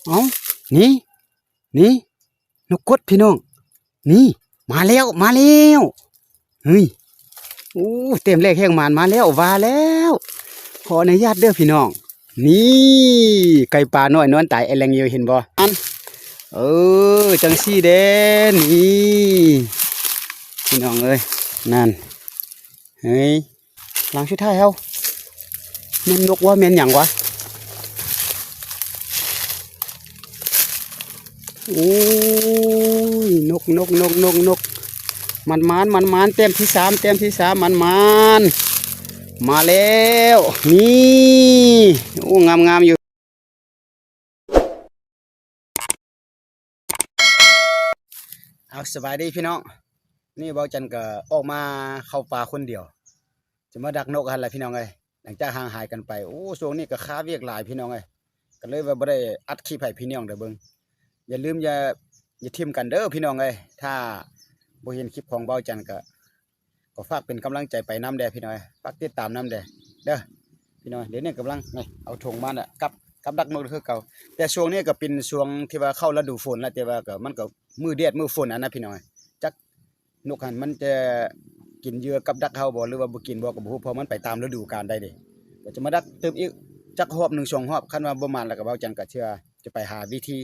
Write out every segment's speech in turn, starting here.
ເອົ້າ ນີ້ ນີ້ ນົກກົດພີ່ນ້ອງ ນີ້ ມາແລ້ວ ມາແລ້ວ ເຮີ້ຍ ໂອ້ ແຕ້ມແລກແຮງໝານມາແລ້ວ ວ່າແລ້ວ ຂໍອະນຸຍາດເດີພີ່ນ້ອງ ນີ້ ໄກ່ປ່ານ້ອຍນອນຕາຍແອແລງຢູ່ ເຫັນບໍ່ ອັນ ເອີ ຈັ່ງຊີ້ເດ້ ນີ້ ພີ່ນ້ອງເອີຍ ນັ້ນ ເຮີ້ຍ ຫຼັງສຸດທ້າຍເຮົາ ແມ່ນນົກວະ ແມ່ນຫຍັງວະ? ໂອ້ຍ ນົກ ນົກ ນົກ ນົກ ນົກ ໝານໆ ໝານໆ ແຕ້ມທີສາມ ແຕ້ມທີສາມ ໝານໆ ມາແລ້ວ ນີ້ ໂອ້ ງາມໆ ຢູ່. ເອົາ ສະບາຍດີພີ່ນ້ອງ ນີ້ເບົາຈັນກໍອອກມາເຂົ້າປ່າຄົນດຽວ ຈະມາດັກນົກຫັ້ນລະພີ່ນ້ອງເອີຍ ຫຼັງຈາກຫ່າງຫາຍກັນໄປ ໂອ້ ຊ່ວງນີ້ກໍຄາວຽກຫຼາຍພີ່ນ້ອງເອີຍ ກໍເລີຍວ່າບໍ່ໄດ້ອັດຄລິບໃຫ້ພີ່ນ້ອງໄດ້ເບິ່ງ ຢ່າລືມ ຢ່າ ຢ່າຖິ້ມກັນເດີພີ່ນ້ອງເອີຍ ຖ້າບໍ່ເຫັນຄລິບຂອງເບົາຈັນກໍ ກໍຝາກເປັນກຳລັງໃຈໄປນຳແດ່ພີ່ນ້ອງ ຝາກຕິດຕາມນຳແດ່ເດີພີ່ນ້ອງ ດຽວນີ້ກຳລັງ ນີ້ ເອົາຖົງມານະ ກັບ ກັບດັກນົກຄືເກົ່າ ແຕ່ຊ່ວງນີ້ກໍເປັນຊ່ວງທີ່ວ່າເຂົ້າລະດູຝົນລະ ແຕ່ວ່າກໍ ມັນກໍມື້ແດດມື້ຝົນຫັ້ນນະພີ່ນ້ອງ ຈັກນົກຫັ້ນມັນຈະກິນເຫຍື່ອກັບດັກເຮົາບໍ່ ຫຼືວ່າບໍ່ກິນບໍ່ກໍບໍ່ຮູ້ ເພາະມັນໄປຕາມລະດູການໄດ້ເດ້ ກໍຈະມາດັກຕື່ມອີກຈັກຮອບໜຶ່ງສອງຮອບ ຄັນວ່າບໍ່ໝານລະກໍເບົາຈັນກໍເຊື່ອຈະໄປຫາວິທີ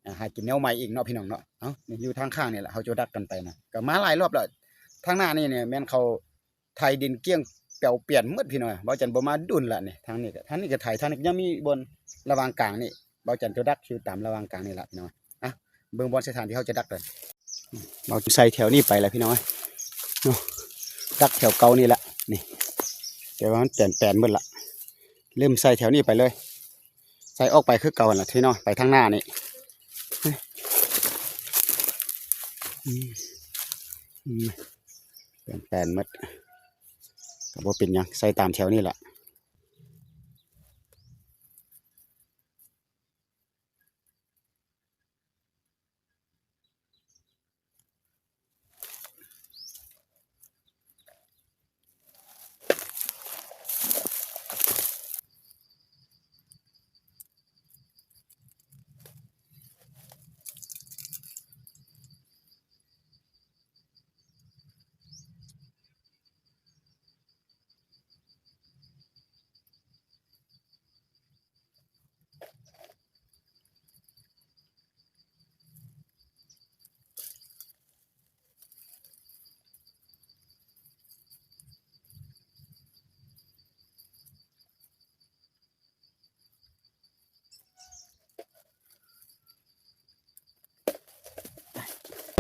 ອ່າ ຫາກິນແນວໃໝ່ອີກເນາະພີ່ນ້ອງເນາະ ເອົ້າ ນີ້ຢູ່ທາງຂ້າງນີ້ແຫຼະ ເຮົາຈະດັກກັນໄປນະ ກໍມາຫຼາຍຮອບແລ້ວ ທາງໜ້ານີ້ນີ້ແມ່ນເຂົາໄຖດິນກ້ຽງແປວປຽນໝົດພີ່ນ້ອງ ເບົາຈັນບໍ່ມາດົນລະນີ້ ທາງນີ້ກໍ ທາງນີ້ກໍໄຖ ທາງນີ້ກໍຍັງມີບ່ອນລະຫວ່າງກາງນີ້ ເບົາຈັນຈະດັກຢູ່ຕາມລະຫວ່າງກາງນີ້ລະພີ່ນ້ອງ ອ່ະ ເບິ່ງບ່ອນສະຖານທີ່ເຮົາຈະດັກເລີຍ ເບົາໃສ່ແຖວນີ້ໄປລະພີ່ນ້ອງເອີຍ ເນາະ ດັກແຖວເກົ່ານີ້ລະ ນີ້ ແຕ່ວ່າມັນແປນໆໝົດລະ ເລີ່ມໃສ່ແຖວນີ້ໄປເລີຍ ໃສ່ອອກໄປຄືເກົ່າຫັ້ນລະພີ່ນ້ອງ ໄປທາງໜ້ານີ້ ອືມ ອືມ ແປນໆໝົດ ກໍບໍ່ເປັນຫຍັງ ໃສ່ຕາມແຖວນີ້ລະ.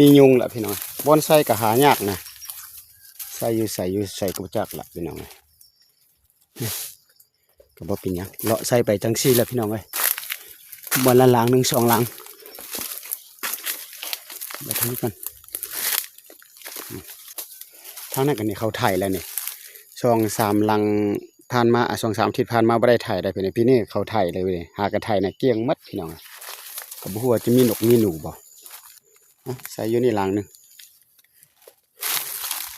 ມີຍຸງລະພີ່ນ້ອງ ບ່ອນໃສ່ກໍຫາຍາກນະ ໃສ່ຢູ່ໃສ ຢູ່ໃສກໍບໍ່ຈັກລະພີ່ນ້ອງ ກໍບໍ່ເປັນຫຍັງ ເລາະໃສ່ໄປຈັ່ງຊີ້ແຫຼະພີ່ນ້ອງເອີຍ ບ່ອນລະຫຼັງໜຶ່ງສອງຫຼັງ ໄປທາງນີ້ກ່ອນ ທາງນັ້ນກໍນີ້ເຂົາໄຖແລ້ວນີ້ ສອງສາມຫຼັງຜ່ານມາ ອາ ສອງສາມອາທິດຜ່ານມາບໍ່ໄດ້ໄຖໄດ໋ພີ່ນ້ອງ ປີນີ້ເຂົາໄຖເລີຍເວີຍ ຫາກະໄຖນະກ້ຽງໝົດພີ່ນ້ອງ ກໍບໍ່ຮູ້ວ່າຈະມີນົກມີໜູບໍ່ ອະ ໃສ່ຢູ່ນີ້ຫຼັງໜຶ່ງ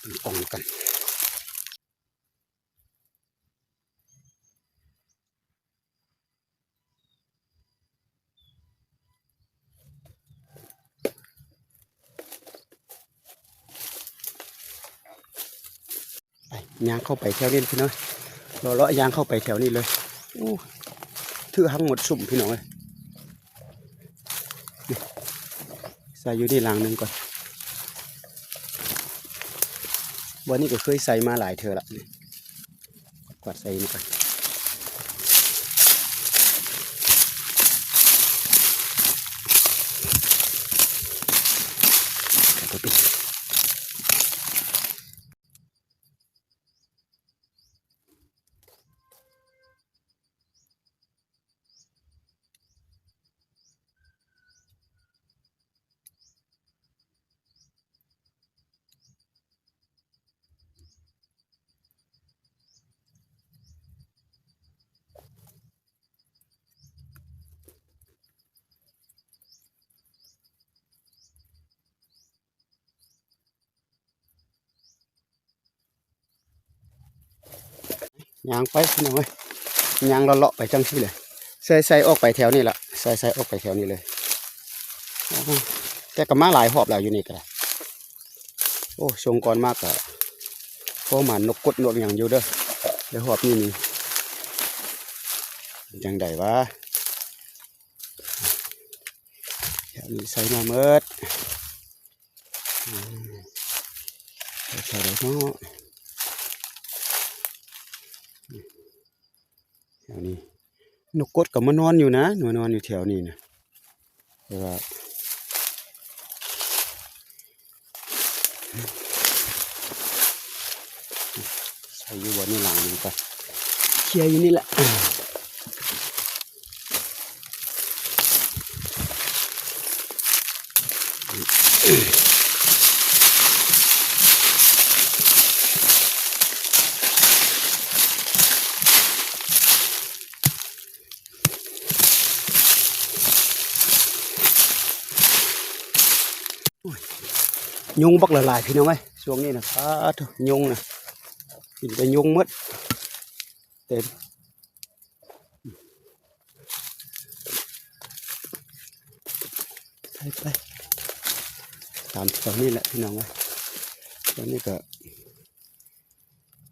ເປັນກ່ອງກັນ. ໄປ ຍ່າງເຂົ້າໄປແຖວນີ້ພີ່ນ້ອງ ເລາະໆຍ່າງເຂົ້າໄປແຖວນີ້ເລີຍ ໂອ້ ຖືກທັງໝົດຊຸມພີ່ນ້ອງເອີຍ. ໃສ່ຢູ່ນີ້ຫຼັງໜຶ່ງກ່ອນ ບ່ອນນີ້ກໍເຄີຍໃສ່ມາຫຼາຍເທື່ອລະ ກວາດໃສ່ນີ້ກ່ອນ. ຍ່າງໄປພີ່ນ້ອງເອີຍ ຍ່າງເລາະໆໄປຈັ່ງຊີ້ເລີຍ ໃສ່ ໃສ່ອອກໄປແຖວນີ້ລະ ໃສ່ ໄລ່ໃສ່ອອກໄປແຖວນີ້ເລີຍ. ໂອ້ ແຕ່ກໍມາຫຼາຍຮອບແລ້ວຢູ່ນີ້ກໍໄດ້. ໂອ້ ຊ່ວງກ່ອນມາກໍພໍມານົກກົດນົກຫຍັງຢູ່ເດີ ແຕ່ຮອບນີ້ນີ້ ເປັນຈັ່ງໃດວະ? ແຖວນີ້ໃສ່ມາໝົດ. ອືມ ແຖວໃດເນາະ? ແຖວນີ້ ນົກກົດກໍມານອນຢູ່ນະ ມານອນຢູ່ແຖວນີ້ນະ. ແຕ່ວ່າ ໃສ່ຢູ່ບ່ອນນີ້ຫຼັງໜຶ່ງກ່ອນ ເຄຍຢູ່ນີ້ແຫຼະ. ໂອ້ຍ ຍຸງບັກຫຼາຍໆ ພີ່ນ້ອງເອີຍ ຊ່ວງນີ້ນະ. ປາໂທ້ ຍຸງນະ ກິນແຕ່ຍຸງໝົດ ເຕັມ. ໄປໆ ຕາມແຖວນີ້ແຫຼະ ພີ່ນ້ອງເອີຍ. ຕອນນີ້ກໍ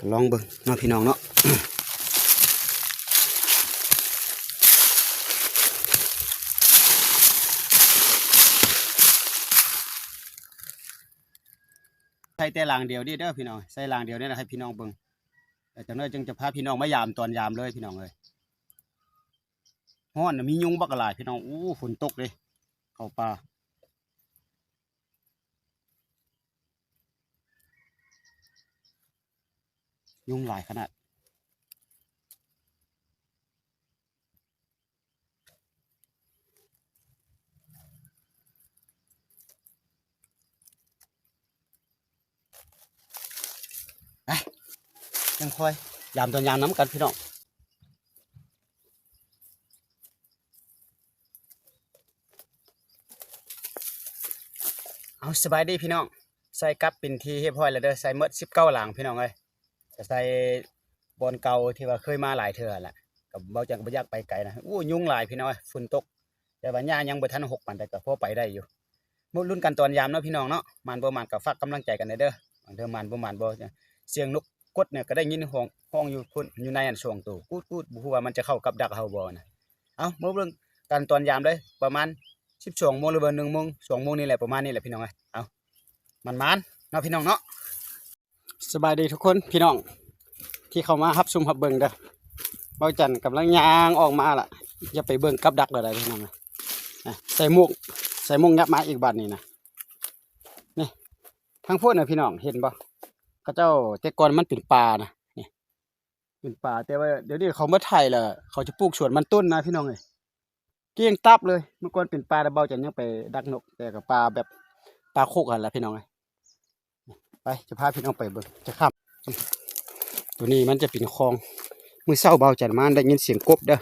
ກໍລອງເບິ່ງເນາະ ພີ່ນ້ອງເນາະ. ໃສ່ແຕ່ຫຼັງດຽວນີ້ເດີພີ່ນ້ອງ ໃສ່ຫຼັງດຽວນີ້ນະ ໃຫ້ພີ່ນ້ອງເບິ່ງ. ແລ້ວຈັກໜ້ອຍຈຶ່ງຈະພາພີ່ນ້ອງມາຢາມຕອນຢາມເລີຍ ພີ່ນ້ອງເອີຍ. ຮ້ອນນະ ມີຍຸງບັກຫຼາຍ ພີ່ນ້ອງ. ໂອ້ ຝົນຕົກເດ້ ເຂົ້າປ່າ ຍຸງຫຼາຍຂະໜາດ. ໄປ ຍັງຄ່ອຍຢາມຕອນຢາມນຳກັນ ພີ່ນ້ອງ. ເອົາ ສະບາຍດີພີ່ນ້ອງ ໃສ່ກັບເປັນທີ່ຮຽບຮ້ອຍແລ້ວເດີ. ໃສ່ໝົດສິບເກົ້າຫຼັງ ພີ່ນ້ອງເອີຍ. ກໍໃສ່ບ່ອນເກົ່າທີ່ວ່າເຄີຍມາຫຼາຍເທື່ອແຫຼະ ກໍເບົາຈັ່ງກໍບໍ່ຢາກໄປໄກນະ. ໂອ້ ຍຸງຫຼາຍພີ່ນ້ອງເອີຍ ຝົນຕົກ ແຕ່ວ່າຫຍ້າຍັງບໍ່ທັນຮົກປານໃດ ກໍພໍໄປໄດ້ຢູ່. ມາລຸ້ນກັນຕອນຢາມເນາະ ພີ່ນ້ອງເນາະ. ໝານບໍ່ໝານກໍຝາກກຳລັງໃຈກັນແດ່ເດີ. ບາງເທື່ອໝານບໍ່ໝານບໍ່ ສຽງນົກກົດນີ້ກໍໄດ້ຍິນຮ້ອງ ຮ້ອງຢູ່ພຸ້ນ ຢູ່ໃນອັນສອງໂຕ ກູດໆ ບໍ່ຮູ້ວ່າມັນຈະເຂົ້າກັບດັກເຮົາບໍ່ນະ. ເອົາ ມາເບິ່ງກັນຕອນຢາມເລີຍ ປະມານສິບສອງໂມງ ຫຼືວ່າໜຶ່ງໂມງ ສອງໂມງນີ້ແຫຼະ ປະມານນີ້ແຫຼະ ພີ່ນ້ອງເອີຍ. ເອົາ ໝານໆ ເນາະ ພີ່ນ້ອງເນາະ. ສະບາຍດີທຸກຄົນ ພີ່ນ້ອງທີ່ເຂົ້າມາຮັບຊົມຮັບເບິ່ງເດີ. ເບົາຈັນກຳລັງຍ່າງອອກມາລະ ຢ່າໄປເບິ່ງກັບດັກເດີໄດ໋ ພີ່ນ້ອງ. ນະ ໃສ່ໝວກ ໃສ່ໝວກຫຍັບມາອີກບາດນີ້ນະ. ນີ້ ທາງພຸ້ນນະ ພີ່ນ້ອງເຫັນບໍ່? ເຂົາເຈົ້າ ແຕ່ກ່ອນມັນເປັນປ່ານະ ນີ້ ເປັນປ່າ ແຕ່ວ່າດຽວນີ້ເຂົາມາໄຖແລ້ວ ເຂົາຈະປູກສວນມັນຕົ້ນນະ ພີ່ນ້ອງເອີຍ. ກ້ຽງຕັບເລີຍ. ເມື່ອກ່ອນເປັນປ່າ ແຕ່ເບົາຈັນຍັງໄປດັກນົກ ແຕ່ກໍປ່າແບບປ່າຄົກຫັ້ນລະ ພີ່ນ້ອງເອີຍ. ໄປ ຈະພາພີ່ນ້ອງໄປເບິ່ງ ຈະຂ້າມ ໂຕນີ້ມັນຈະເປັນຄອງ. ມື້ເຊົ້າເບົາຈັນມາໄດ້ຍິນສຽງກົບເດີ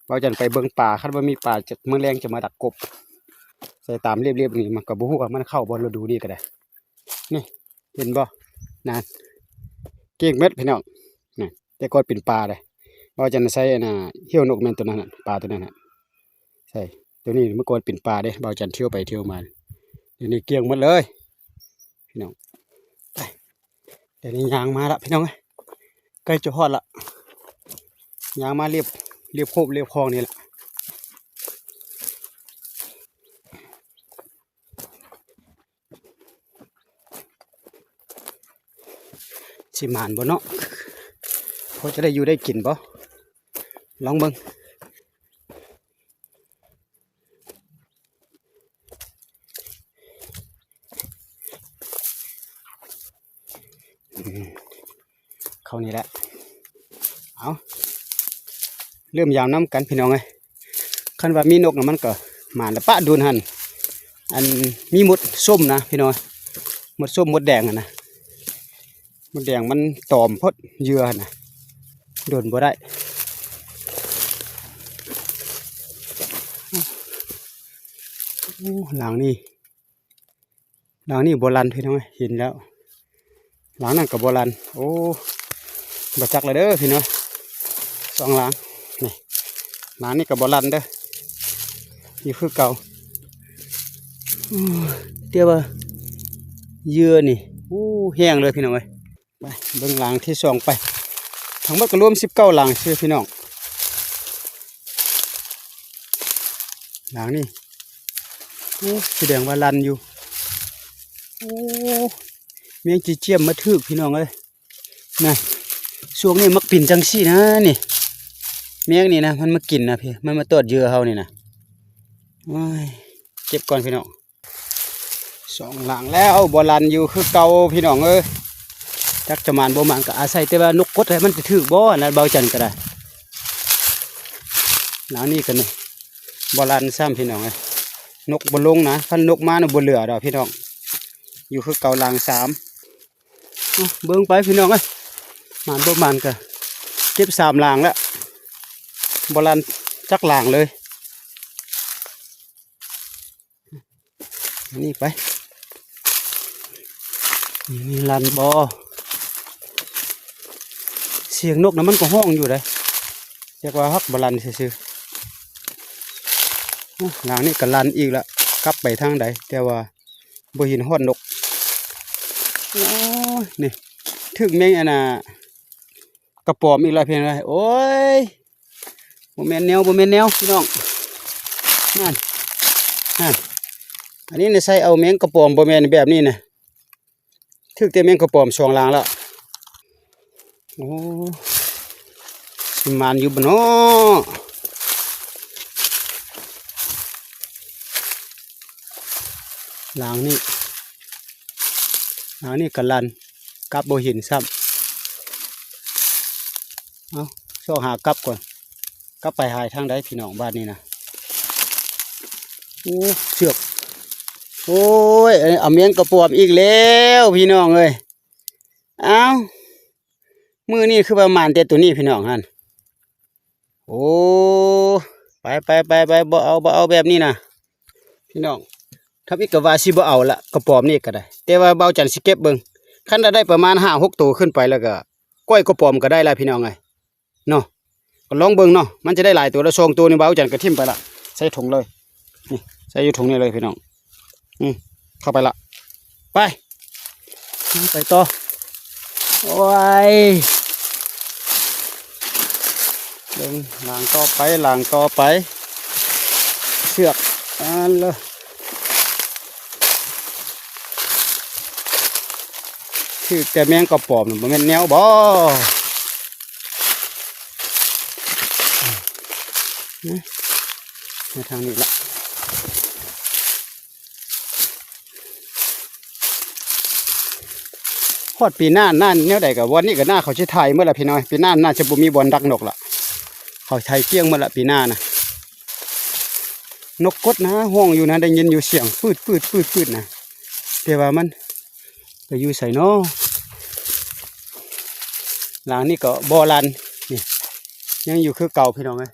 ເບົາຈັນໄປເບິ່ງປາ ຄັນວ່າມີປາ ຈະ ມື້ແລງຈະມາດັກກົບ. ໃສ່ຕາມລຽບໆນີ້ ມັນກໍບໍ່ຮູ້ວ່າມັນເຂົ້າບໍ່ ລະດູນີ້ກໍໄດ້. ນີ້ ເຫັນບໍ່? ນັ້ນ ກ້ຽງເໝິດ ພີ່ນ້ອງ. ນີ້ ແຕ່ກ່ອນເປັນປ່າເດ້ ເບົາຈັນໃສ່ອັນນ່າ ເຫື່ອນົກແມ່ນໂຕນັ້ນນະ ປາໂຕນັ້ນນະ. ໃສ່ ໂຕນີ້ເມື່ອກ່ອນເປັນປ່າເດ້ ເບົາຈັນທ່ຽວໄປທ່ຽວມາ ດຽວນີ້ກ້ຽງໝົດເລີຍ ພີ່ນ້ອງ. ໄປ ດຽວນີ້ຍ່າງມາລະ ພີ່ນ້ອງເອີຍ ໃກ້ຈະຮອດລະ ຍ່າງມາລຽບ ລຽບໂຄກລຽບຄອງນີ້ລະ. ຊິໝານບໍ່ເນາະ ພໍຈະໄດ້ຢູ່ໄດ້ກິນບໍ່ ລອງເບິ່ງ. ອືມ ເຂົ້ານີ້ແຫຼະ ເອົາ ເລີ່ມຢາມນຳກັນ ພີ່ນ້ອງເອີຍ. ຄັນວ່າມີນົກນະ ມັນກໍໝານລະປະດົນຫັ້ນ ອັນມີມົດສົ້ມນະ ພີ່ນ້ອງ ມົດສົ້ມມົດແດງຫັ້ນນະ. ມົດແດງມັນຕອມໂພດເຫຍື່ອຫັ້ນນະ ດົນບໍ່ໄດ້. ໂອ້ ຫຼັງນີ້ ຫຼັງນີ້ບໍ່ລັ່ນ ພີ່ນ້ອງເອີຍ ເຫັນແລ້ວ ຫຼັງນັ້ນກໍບໍ່ລັ່ນ. ໂອ້ ບໍ່ຈັກລະເດີ ພີ່ນ້ອງ ສອງຫຼັງນີ້ ຫຼັງນີ້ກໍບໍ່ລັ່ນເດີ. ຢູ່ຄືເກົ່າ. ໂອ້ ແຕ່ວ່າເຫຍື່ອນີ້ ໂອ້ ແຮງເລີຍພີ່ນ້ອງເອີຍ. ໄປເບິ່ງຫຼັງທີສອງໄປ. ທັງໝົດກໍລວມສິບເກົ້າຫຼັງຊື່ພີ່ນ້ອງ. ຫຼັງນີ້ ໂອ້ ສະແດງວ່າລັນຢູ່. ໂອ້ ແມງຈີ້ຈຽມມາຖືກພີ່ນ້ອງເອີຍ. ນະ ຊ່ວງນີ້ມັກປິ່ນຈັ່ງຊີ້ນະນີ້ ແມງນີ້ນະ ມັນມາກິນນະພີ່ ມັນມາຕອດເຫຍື່ອເຮົານີ້ນະ. ໂອ້ຍ ເກັບກ່ອນພີ່ນ້ອງ. ສອງຫຼັງແລ້ວ ບໍ່ລັນຢູ່ຄືເກົ່າພີ່ນ້ອງເອີຍ. ຈັກຈະໝານບໍ່ໝານກໍອາໄສແຕ່ວ່ານົກກົດໃຫ້ມັນຈະຖືກບໍ່ນະ ເບົາຈັນກໍໄດ້. ຫຼັງນີ້ກໍນີ້ ບໍ່ລັນຊ້ຳພີ່ນ້ອງເອີຍ. ນົກບໍ່ລົງນະ ຄັນນົກມານະບໍ່ເຫຼືອດອກພີ່ນ້ອງ. ຢູ່ຄືເກົ່າຫຼັງສາມ. ເບິ່ງໄປພີ່ນ້ອງເອີຍ ໝານບໍ່ໝານກະເກັບສາມຫຼັງແລ້ວ ບໍ່ລັນຈັກຫຼັງເລີຍ. ນີ້ໄປ ນີ້ລັນບໍ່? ສຽງນົກນະມັນກໍຮ້ອງຢູ່ເດ້ ແຕ່ວ່າຮັກບໍ່ລັນຊື່ໆ. ໂອ້ ຫຼັງນີ້ກໍລັນອີກລະ ກັບໄປທາງໃດ ແຕ່ວ່າ ບໍ່ເຫັນຮອດນົກ. ໂອ້ຍ ນີ້ ຖືກແມງອັນນ່າ ກະປອມອີກແລ້ວພີ່ນ້ອງເອີຍ. ໂອ້ຍ ບໍ່ແມ່ນແນວ ບໍ່ແມ່ນແນວພີ່ນ້ອງ. ນັ້ນ ນັ້ນ ອັນນີ້ນະ ໃສ່ເອົາແມງກະປອມ ບໍ່ແມ່ນແບບນີ້ນະ. ຖືກແຕ່ແມງກະປອມສອງຫຼັງແລ້ວ. ໂອ້ ຊິໝານຢູ່ບໍ່ເນາະ? ຫຼັງນີ້ ຫຼັງນີ້ກະລັນ ກັບບໍ່ເຫັນຊ້ຳ. ເອົ້າ ຊອກຫາກັບກ່ອນ. ກັບໄປຫາທາງໃດພີ່ນ້ອງບາດນີ້ນະ? ໂອ້ ເຊືອກ. ໂອ້ຍ ເອົາແມງກະປອມອີກແລ້ວພີ່ນ້ອງເອີຍ. ອ້າວ ມື້ນີ້ຄືວ່າໝານແຕ່ໂຕນີ້ພີ່ນ້ອງຫັ້ນ. ໂອ້ ໄປໆໆໆ ບໍ່ເອົາ ບໍ່ເອົາແບບນີ້ນະພີ່ນ້ອງ. ທຳອິດກໍວ່າຊິບໍ່ເອົາລະ ກະປອມນີ້ກໍໄດ້ ແຕ່ວ່າບ່າວຈັນຊິເກັບເບິ່ງ. ຄັນໄດ້ປະມານຫ້າຫົກໂຕຂຶ້ນໄປແລ້ວກໍ ກ້ອຍກະປອມກໍໄດ້ລະພີ່ນ້ອງເອີຍ. ເນາະ ກໍລອງເບິ່ງເນາະ ມັນຈະໄດ້ຫຼາຍໂຕລະ. ສອງໂຕນີ້ບ່າວຈັນກໍຖິ້ມໄປລະ ໃສ່ຖົງເລີຍ. ນີ້ ໃສ່ຢູ່ຖົງນີ້ເລີຍພີ່ນ້ອງ. ອືມ ເຂົ້າໄປລະ ໄປ ໄປຕໍ່. ໂອ້ຍ ເບິ່ງ ຫຼັງຕໍ່ໄປ ຫຼັງຕໍ່ໄປ. ເຊືອກ ອັນລະ ຖືກແຕ່ແມງກະປອມ ບໍ່ແມ່ນແນວບໍ່? ມາທາງນີ້ລະ. ຮອດປີໜ້ານັ້ນ ແນວໃດກໍ ບ່ອນນີ້ກໍໜ້າເຂົາຊິຖ່າຍໝົດລະພີ່ນ້ອງ. ປີໜ້າໜ້າຈະບໍ່ມີບ່ອນດັກນົກລະ ເຂົາໄຖກ້ຽງໝົດລະປີໜ້ານະ. ນົກກົດນະ ຮ້ອງຢູ່ນະ ໄດ້ຍິນຢູ່ສຽງຟືດໆໆໆນະ ແຕ່ວ່າມັນໄປຢູ່ໃສນໍ? ຫຼັງນີ້ກໍບໍ່ລັນ ນີ້ ຍັງຢູ່ຄືເກົ່າພີ່ນ້ອງເອີຍ.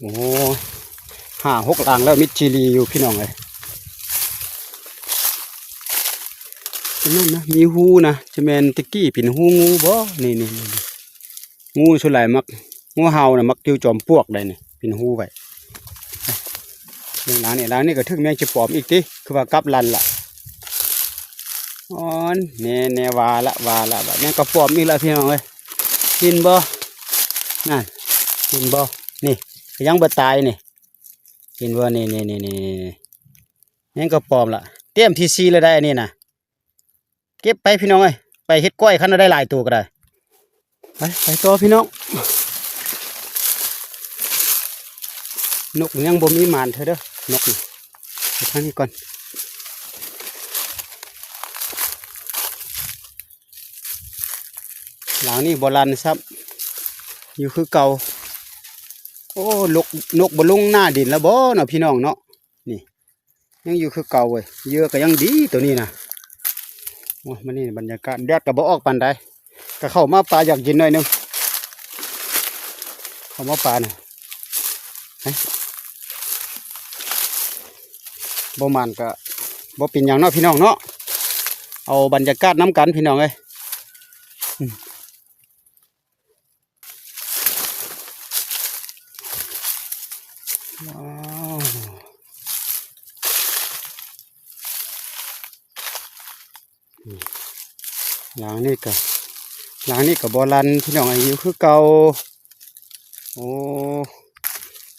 ໂອ້ ຫ້າຫົກຫຼັງແລ້ວ ມິດຈີລີຢູ່ພີ່ນ້ອງເອີຍ. ຕົງນັ້ນນະ ມີຮູນະ ຈະແມ່ນແຕ່ກີ້ເປັນຮູງູບໍ່? ນີ້ໆໆ ງູສ່ວນຫຼາຍມັກ ງູເຫົ່ານະ ມັກຢູ່ຈອມປວກໃດນີ້ ເປັນຮູໄວ້. ເບິ່ງຫຼັງນີ້ ຫຼັງນີ້ກໍຖືກແມງຈີປອມອີກຕິ ຄືວ່າກັບລັນລະ. ອອນ ແນ່ໆ ວ່າລະ ວ່າລະ ວ່າແມງກະປອມອີກລະພີ່ນ້ອງເອີຍ. ເຫັນບໍ່? ນັ້ນ ເຫັນບໍ່? ນີ້ ກໍຍັງບໍ່ຕາຍນີ້ ເຫັນບໍ່? ນີ້ໆໆໆ ແມງກະປອມລະ ເຕັມທີສີ່ລະໄດ໋ ອັນນີ້ນະ. ເກັບໄປພີ່ນ້ອງເອີຍ ໄປເຮັດກ້ອຍ ຄັນວ່າໄດ້ຫຼາຍໂຕກໍໄດ້. ໄປ ໄປຕໍ່ພີ່ນ້ອງ. ນົກຍັງບໍ່ມີໝານເທື່ອເດີ ນົກນີ້ ໄປທາງນີ້ກ່ອນ. ຫຼັງນີ້ບໍ່ລັນຊ້ຳ ຢູ່ຄືເກົ່າ. ໂອ້ ນົກ ນົກບໍ່ລົງໜ້າດິນແລ້ວບໍ່ເນາະ ພີ່ນ້ອງເນາະ? ນີ້ ຍັງຢູ່ຄືເກົ່າເວີຍ ເຫຍື່ອກໍຍັງດີໂຕນີ້ນະ. ໂອ້ຍ ມື້ນີ້ບັນຍາກາດແດດກໍບໍ່ອອກປານໃດ ກໍເຂົ້າມາປ່າຢາກເຢັນໜ້ອຍໜຶ່ງ ເຂົ້າມາປ່ານະ. ບໍ່ໝານກໍບໍ່ເປັນຫຍັງເນາະ ພີ່ນ້ອງເນາະ ເອົາບັນຍາກາດນຳກັນ ພີ່ນ້ອງເອີຍ. ອືມ. ວ້າວ ນີ້ ຫຼັງນີ້ກໍ ຫຼັງນີ້ກໍບໍ່ລັ່ນ ພີ່ນ້ອງເອີຍ ຢູ່ຄືເກົ່າ. ໂອ້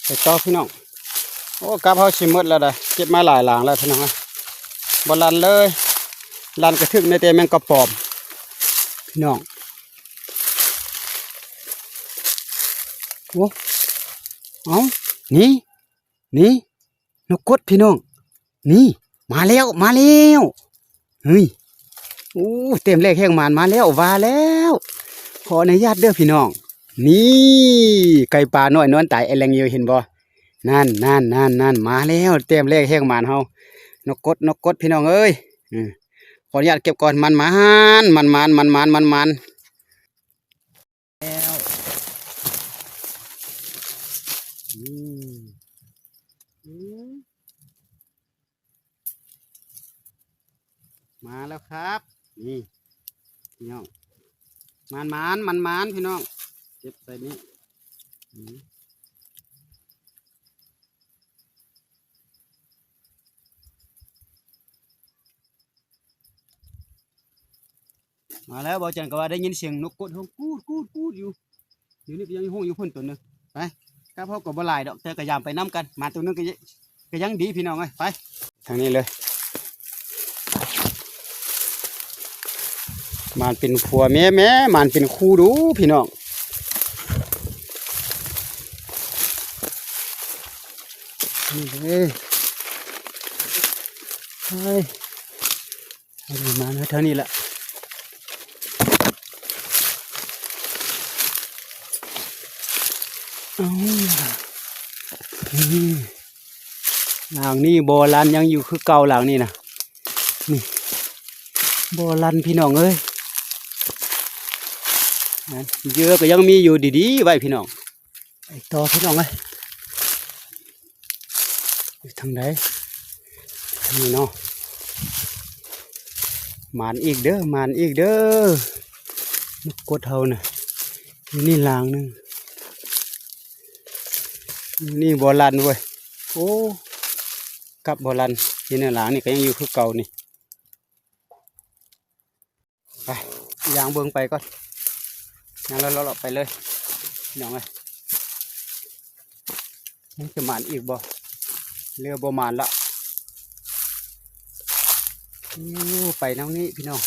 ໄປຕໍ່ພີ່ນ້ອງ. ໂອ້ ກັບເຮົາຊິໝົດແລ້ວໄດ໋ ເກັບມາຫຼາຍຫຼັງແລ້ວພີ່ນ້ອງເອີຍ ບໍ່ລັ່ນເລີຍ. ລັ່ນກະຖືກແຕ່ແມງກະປອມພີ່ນ້ອງ. ໂອ້ ເອົ້າ ນີ້ ນີ້ ນົກກົດພີ່ນ້ອງ ນີ້ ມາແລ້ວ ມາແລ້ວ. ເຮີ້ຍ ໂອ້ ແຕ້ມແລກແຮງໝານມາແລ້ວ ວ່າແລ້ວ. ຂໍອະນຸຍາດເດີພີ່ນ້ອງ. ນີ້ ໄກ່ປ່ານ້ອຍນອນຕາຍແອແລງຢູ່ ເຫັນບໍ່? ນັ້ນໆໆໆ ມາແລ້ວ ແຕ້ມແລກແຮງໝານເຮົາ. ນົກກົດ ນົກກົດພີ່ນ້ອງເອີຍ. ເອີ ຂໍອະນຸຍາດເກັບກ່ອນ. ໝານໆ ໝານໆ ໝານໆ ໝານໆ ໝານໆ. ແລ້ວ ອືມ ອືມ ມາແລ້ວຄັບ. ນີ້ ພີ່ນ້ອງ ໝານໆ ໝານໆ ພີ່ນ້ອງ ເກັບໃສ່ນີ້. ອືມ ມາແລ້ວ ບ່າວຈັນກໍວ່າໄດ້ຍິນສຽງນົກກົດຮ້ອງກູດໆໆຢູ່. ດຽວນີ້ກໍຍັງຮ້ອງຢູ່ພຸ້ນຕົວໜຶ່ງ. ໄປ ກັບເຮົາກໍບໍ່ຫຼາຍດອກ ແຕ່ກໍຢາມໄປນຳກັນ. ມາຕົວໜຶ່ງກໍ ກໍຍັງດີພີ່ນ້ອງເອີຍ. ໄປ ທາງນີ້ເລີຍ. ມານເປັນຜົວແມ່ ແມ່ ມານເປັນຄູ່ດູພີ່ນ້ອງ. ນີ້ເດ້ ໄປ ເອົາມາເນາະ ທາງນີ້ລະ. ເອົາ ນີ້ ຫຼັງນີ້ບໍ່ລັ່ນ ຍັງຢູ່ຄືເກົ່າຫຼັງນີ້ນະ. ນີ້ ບໍ່ລັ່ນພີ່ນ້ອງເອີຍ. ເຫຍື່ອກໍຍັງມີຢູ່ ດີໆໄວ້ພີ່ນ້ອງ. ໄປຕໍ່ພີ່ນ້ອງເອີຍ. ຢູ່ທາງໃດ? ນີ້ເນາະ. ໝານອີກເດີ ໝານອີກເດີ. ນົກກົດເຮົານະ. ຢູ່ນີ້ຫຼັງໜຶ່ງ. ຢູ່ນີ້ບໍ່ລັ່ນເວີຍ. ໂອ້ ກັບບໍ່ລັ່ນ. ຢູ່ໃນຫຼັງນີ້ກໍຍັງຢູ່ຄືເກົ່ານີ້. ໄປ ຍ່າງເບິ່ງໄປກ່ອນ ຍ່າງເລາະໆໄປເລີຍພີ່ນ້ອງເອີຍ. ຍັງຈະໝານອີກບໍ່ ຫຼືບໍ່ໝານລະ? ໂອ້ ໄປທາງນີ້ພີ່ນ້ອງ.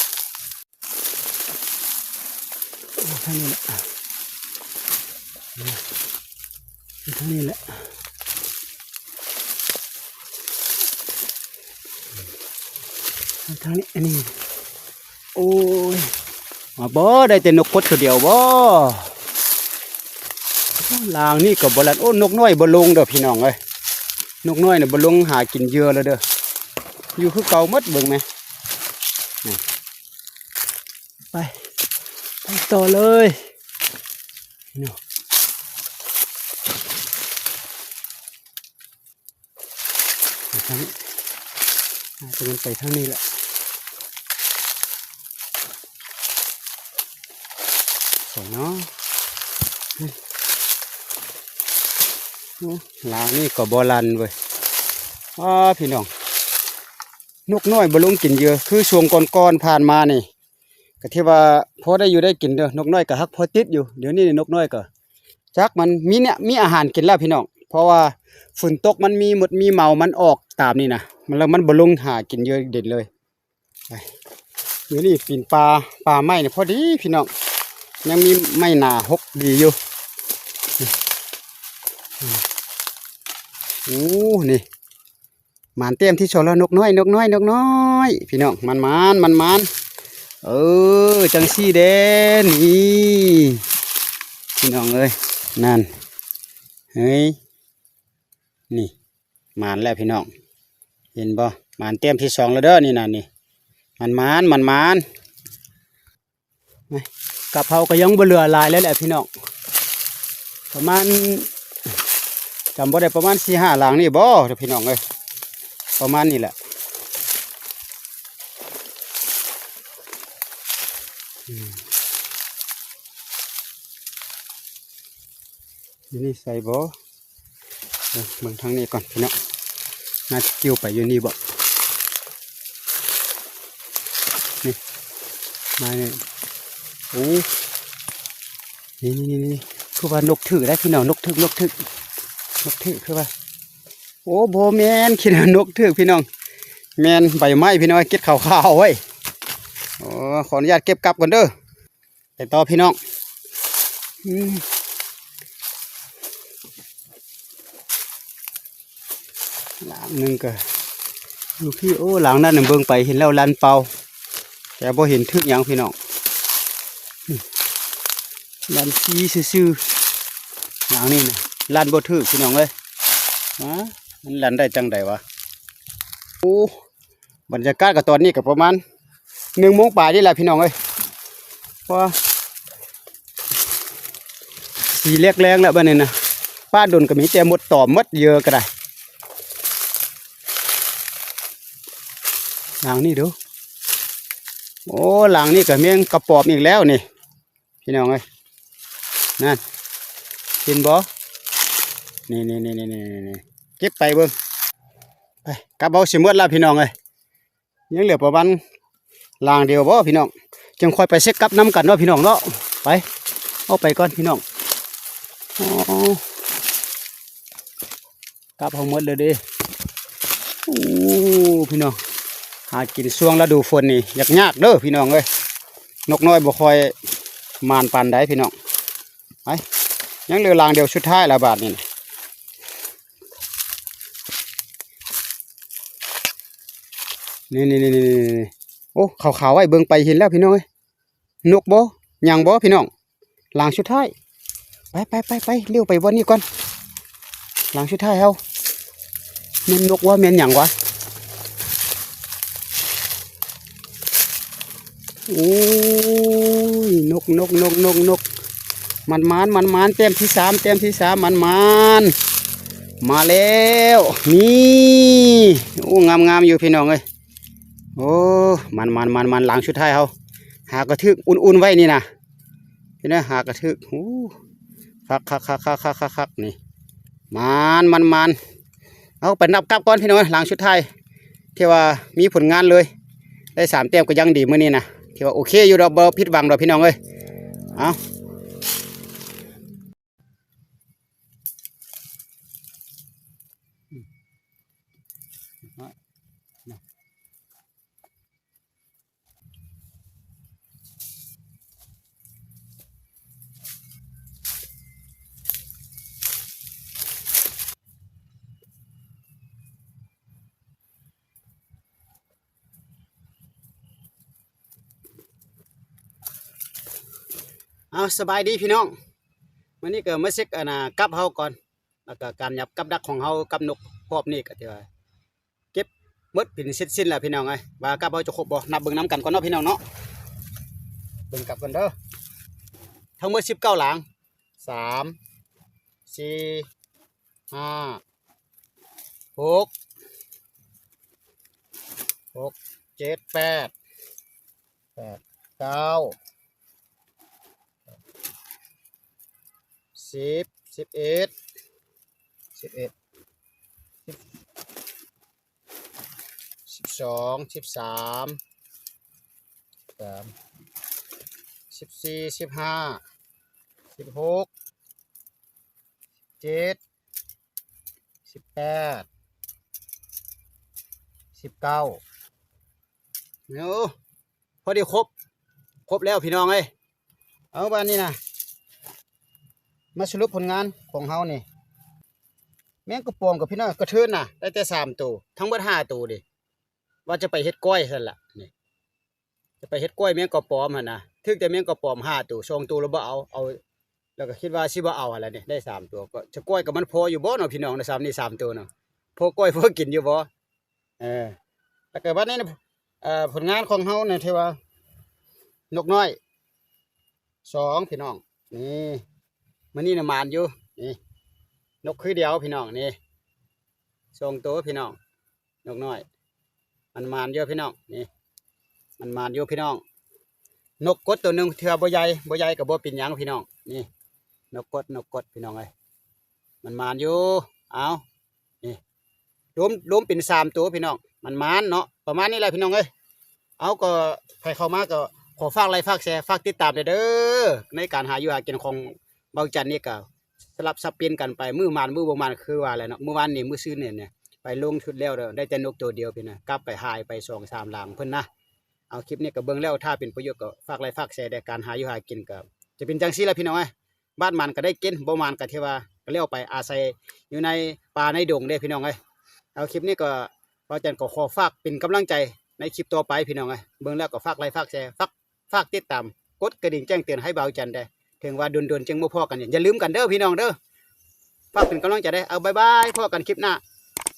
ໂອ້ ທາງນີ້ແຫຼະ ໄປທາງນີ້ແຫຼະ. ທາງນີ້ ອັນນີ້ ໂອ້ຍ ມາບໍ່ ໄດ້ແຕ່ນົກກົດຕົວດຽວບໍ່? ລາງນີ້ກໍບໍ່ລັ່ນ. ໂອ້ ນົກນ້ອຍບໍ່ລົງເດີພີ່ນ້ອງເອີຍ. ນົກນ້ອຍນະບໍ່ລົງຫາກິນເຫຍື່ອແລ້ວເດີ. ຢູ່ຄືເກົ່າໝົດ ເບິ່ງແມ. ໄປ ໄປຕໍ່ເລີຍເນາະ. ໄປທາງນີ້ ອາດຈະແມ່ນໄປທາງນີ້ແຫຼະ. ໃສເນາະ? ໂອ້ ລາງນີ້ກໍບໍ່ລັ່ນເວີຍ. ອ້າ ພີ່ນ້ອງ ນົກນ້ອຍບໍ່ລົງກິນເຫຍື່ອ ຄືຊ່ວງກ່ອນໆຜ່ານມານີ້ ກໍຖືວ່າພໍໄດ້ຢູ່ໄດ້ກິນເດີ. ນົກນ້ອຍກໍຮັກພໍຕິດຢູ່. ດຽວນີ້ນົກນ້ອຍກໍຈັກມັນມີເນຍ ມີອາຫານກິນແລ້ວພີ່ນ້ອງ. ເພາະວ່າຝົນຕົກມັນມີມົດມີເໝົາ ມັນອອກຕາມນີ້ນະ ມັນ ແລ້ວມັນບໍ່ລົງຫາກິນເຫຍື່ອດິນເລີຍ. ໄປ ດຽວນີ້ປີນປ່າ ປ່າໄມ້ນີ້ພໍດີພີ່ນ້ອງ ຍັງມີໄມ້ໜາຫົກດີຢູ່. ໂອ້ ນີ້ ໝານແຕ້ມທີສອງແລ້ວ ນົກນ້ອຍ ນົກນ້ອຍ ນົກນ້ອຍ ພີ່ນ້ອງ ໝານໆ ໝານໆ. ເອີ ຈັ່ງຊີ້ເດ້ ນີ້ ພີ່ນ້ອງເອີຍ ນັ້ນ ເຮີ້ຍ ນີ້ ໝານແລ້ວພີ່ນ້ອງ ເຫັນບໍ່? ໝານແຕ້ມທີສອງແລ້ວເດີ ນີ້ນະ ນີ້ ໝານໆ ໝານໆ. ກັບເຮົາກໍຍັງບໍ່ເຫຼືອຫຼາຍແລ້ວແຫຼະພີ່ນ້ອງ ປະມານ ຈຳບໍ່ໄດ້ ປະມານສີ່ຫ້າຫຼັງນີ້ບໍ່ພີ່ນ້ອງເອີຍ ປະມານນີ້ແຫຼະ. ອືມ ຢູ່ນີ້ໃສ່ບໍ່? ເບິ່ງ ເບິ່ງທາງນີ້ກ່ອນພີ່ນ້ອງ ໜ້າຈະກ່ຽວໄປຢູ່ນີ້ບໍ ນີ້ ມານີ້ ໂອ້ ນີ້ໆໆໆ ຄືວ່ານົກຖືກໄດ໋ພີ່ນ້ອງ ນົກຖືກ ນົກຖືກ ນົກຖືກຄືວ່າ ໂອ້ ບໍ່ແມ່ນຂີ້ນະ ນົກຖືກພີ່ນ້ອງ ແມ່ນໃບໄມ້ພີ່ນ້ອງ ເກັບຂາວໆເວີ້ຍ ໂອ້ ຂໍອະນຸຍາດເກັບກັບກ່ອນເດີ້ ໄປຕໍ່ພີ່ນ້ອງ ອືມ ຫຼັງໜຶ່ງກໍຢູ່ພີ້ ໂອ້ ຫຼັງນັ້ນນະ ເບິ່ງໄປເຫັນແລ້ວລັນເປົ່າ ແຕ່ບໍ່ເຫັນຖືກຫຍັງພີ່ນ້ອງ ອືມ ລັນຊີຊື່ໆ ຫຼັງນີ້ນະ ລັນບໍ່ຖືກພີ່ນ້ອງເອີຍ ຫາ ມັນລັນໄດ້ຈັ່ງໃດວະ ໂອ້ ບັນຍາກາດກໍຕອນນີ້ກໍປະມານໜຶ່ງໂມງປາຍນີ້ແຫຼະພີ່ນ້ອງເອີຍ ເພາະວ່າສີແລກແລ້ງແລ້ວບັດນີ້ນະ ປ່າດົນກໍມີແຕ່ມົດຕອມໝົດ ເຫຍື່ອກໍໄດ້ ຫຼັງນີ້ດູ ໂອ້ ຫຼັງນີ້ກໍແມງກະປອມອີກແລ້ວນີ້ ພີ່ນ້ອງເອີຍ ນັ້ນ ເຫັນບໍ່ ນີ້ໆໆໆ ເກັບໄປເບິ່ງ ໄປ ກັບເຮົາຊິໝົດແລ້ວພີ່ນ້ອງເອີຍ ຍັງເຫຼືອປະມານຫຼັງດຽວບໍພີ່ນ້ອງ ຈັ່ງຄ່ອຍໄປເຊັກກັບນຳກັນເນາະພີ່ນ້ອງເນາະ ໄປ ເອົາໄປກ່ອນພີ່ນ້ອງ ໂອ້ ກັບເຮົາໝົດແລ້ວເດ້ ໂອ້ ພີ່ນ້ອງ ຫາກິນຊ່ວງລະດູຝົນນີ້ຍາກໆເດີ້ພີ່ນ້ອງເອີຍ ນົກນ້ອຍບໍ່ຄ່ອຍມານປານໃດພີ່ນ້ອງ ໄປ ຍັງເຫຼືອຫຼັງດຽວສຸດທ້າຍລະບາດນີ້ ນີ້ໆໆໆ ໂອ້ ຂາວໆໄວ້ ເບິ່ງໄປເຫັນແລ້ວພີ່ນ້ອງເອີຍ ນົກບໍ່ ຫຍັງບໍ່ພີ່ນ້ອງ ຫຼັງສຸດທ້າຍ ໄປໆໆໆ ລ້ຽວໄປບ່ອນນີ້ກ່ອນ ຫຼັງສຸດທ້າຍເຮົາ ແມ່ນນົກວະ ແມ່ນຫຍັງວະ ໂອ້ຍ ນົກໆໆໆໆ ໝານໆໆ ແຕ້ມທີສາມ ແຕ້ມທີສາມ ໝານໆ ມາແລ້ວ ນີ້ ໂອ້ ງາມໆຢູ່ພີ່ນ້ອງເອີຍ ໂອ້ ໝານໆໆໆ ຫຼັງສຸດທ້າຍເຮົາ ຫາກະຖືກອຸ່ນໆໄວ້ນີ້ນະ ເຫັນໄດ ຫາກະຖືກ ໂອ້ ຄັກໆໆໆໆ ນີ້ ໝານໆໆ ເອົາ ໄປນັບກັບກ່ອນພີ່ນ້ອງເອີຍ ຫຼັງສຸດທ້າຍ ທີ່ວ່າມີຜົນງານເລີຍ ໄດ້ສາມແຕ້ມກໍຍັງດີມື້ນີ້ນະ ທີ່ວ່າໂອເຄຢູ່ດອກ ບໍ່ຜິດຫວັງດອກພີ່ນ້ອງເອີຍ ເອົາ. ເອົາ ສະບາຍດີພີ່ນ້ອງ ມື້ນີ້ກໍມາເຊັກ ອັນນ່າ ກັບເຮົາກ່ອນ ແລ້ວກໍການຫຍັບກັບດັກຂອງເຮົາກັບນົກຮອບນີ້ກໍຖືວ່າເກັບໝົດເປັນເສັດສິ້ນແລ້ວພີ່ນ້ອງເອີຍ ວ່າກັບເຮົາຈະຄົບບໍ່ ນັບເບິ່ງນຳກັນກ່ອນເນາະພີ່ນ້ອງເນາະ ເບິ່ງກັບກ່ອນເດີ ທັງໝົດສິບເກົ້າຫຼັງ ສາມ ສີ່ ຫ້າ ຫົກ ຫົກ ເຈັດ ແປດ ແປດ ເກົ້າ ສິບ ສິບເອັດ ສິບເອັດ ສິບ ສິບສອງ ສິບສາມ ສິບສາມ ສິບສີ່ ສິບຫ້າ ສິບຫົກ ສິບເຈັດ ສິບແປດ ສິບເກົ້າ ໂອ້ ພໍດີຄົບ ຄົບແລ້ວພີ່ນ້ອງເອີຍ ເອົາ ບາດນີ້ນະ ມາສະຫຼຸບຜົນງານຂອງເຮົານີ້ ແມງກະປອມກັບພີ່ນ້ອງ ກະເທີນນະ ໄດ້ແຕ່ສາມໂຕ ທັງເບິດຫ້າໂຕເດ້ ວ່າຈະໄປເຮັດກ້ອຍຊັ້ນລະ ນີ້ ຈະໄປເຮັດກ້ອຍແມງກະປອມຫັ້ນນະ ຖືກແຕ່ແມງກະປອມຫ້າໂຕ ສອງໂຕລະບໍ່ເອົາ ເອົາ ແລ້ວກໍຄິດວ່າຊິບໍ່ເອົາຫັ້ນລະນີ້ ໄດ້ສາມໂຕ ກໍຈະກ້ອຍກັບມັນພໍຢູ່ບໍ່ເນາະພີ່ນ້ອງເນາະ ສ່ຳນີ້ສາມໂຕເນາະ ພໍກ້ອຍພໍກິນຢູ່ບໍ່ ເອີ ແລ້ວກໍບັດນີ້ນະ ເອີ ຜົນງານຂອງເຮົານະ ທີ່ວ່ານົກນ້ອຍສອງ ພີ່ນ້ອງ ນີ້ ມື້ນີ້ນະໝານຢູ່ ນີ້ ນົກຄືດຽວພີ່ນ້ອງ ນີ້ ສອງໂຕພີ່ນ້ອງ ນົກນ້ອຍ ມັນໝານຢູ່ພີ່ນ້ອງ ນີ້ ມັນໝານຢູ່ພີ່ນ້ອງ ນົກກົດໂຕໜຶ່ງ ເທື່ອບໍ່ໃຫຍ່ ບໍ່ໃຫຍ່ກໍບໍ່ເປັນຫຍັງພີ່ນ້ອງ ນີ້ ນົກກົດ ນົກກົດພີ່ນ້ອງເອີຍ ມັນໝານຢູ່ ເອົາ ນີ້ ລວມ ລວມເປັນສາມໂຕພີ່ນ້ອງ ມັນໝານເນາະ ປະມານນີ້ແຫຼະພີ່ນ້ອງເອີຍ. ເອົາ ກໍໃຜເຂົ້າມາກໍຂໍຝາກໄລຄ໌ ຝາກແຊ ຝາກຕິດຕາມແດ່ເດີ ໃນການຫາຢູ່ຫາກິນຂອງບ່າວຈັນນີ້ກໍສະຫຼັບສັບປ່ຽນກັນໄປ ມື້ໝານມື້ບໍ່ໝານ ຄືວ່າແຫຼະເນາະ. ມື້ວານນີ້ ມື້ຊືນນີ້ ໄປລົງຊຸດແລ້ວ ໄດ້ແຕ່ນົກໂຕດຽວພີ່ນະ ກັບໄປຫາຍໄປສອງສາມຫຼັງເພິ່ນນະ. ເອົາ ຄລິບນີ້ກໍເບິ່ງແລ້ວ ຖ້າເປັນປະໂຫຍດກໍຝາກໄລຄ໌ ຝາກແຊແດ່ ການຫາຢູ່ຫາກິນກໍຈະເປັນຈັ່ງຊີ້ແຫຼະພີ່ນ້ອງເອີຍ. ບາດໝານກໍໄດ້ກິນ ບໍ່ໝານກໍຖືວ່າກໍແລ້ວໄປ ອາໄສຢູ່ໃນປ່າໃນດົງເດ້ພີ່ນ້ອງເອີຍ. ເອົາ ຄລິບນີ້ກໍບ່າວຈັນກໍຂໍຝາກເປັນກຳລັງໃຈໃນຄລິບຕໍ່ໄປພີ່ນ້ອງເອີຍ. ເບິ່ງແລ້ວກໍຝາກໄລຄ໌ ຝາກແຊ ຝາກ ຝາກຕິດຕາມ ກົດກະດິ່ງແຈ້ງເຕືອນໃຫ້ບ່າວຈັນແດ່ ເຖິງວ່າດົນໆຈຶ່ງບໍ່ພໍ້ກັນ ຢ່າລືມກັນເດີພີ່ນ້ອງເດີ ຝາກເປັນກຳລັງໃຈແດ່. ເອົາ ບາຍບາຍ ພໍ້ກັນຄລິບໜ້າ ສ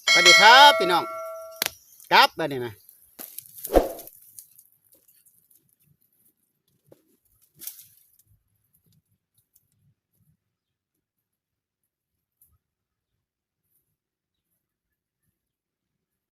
ະຫວັດດີຄັບພີ່ນ້ອງ ກັບບາດນີ້ນະ.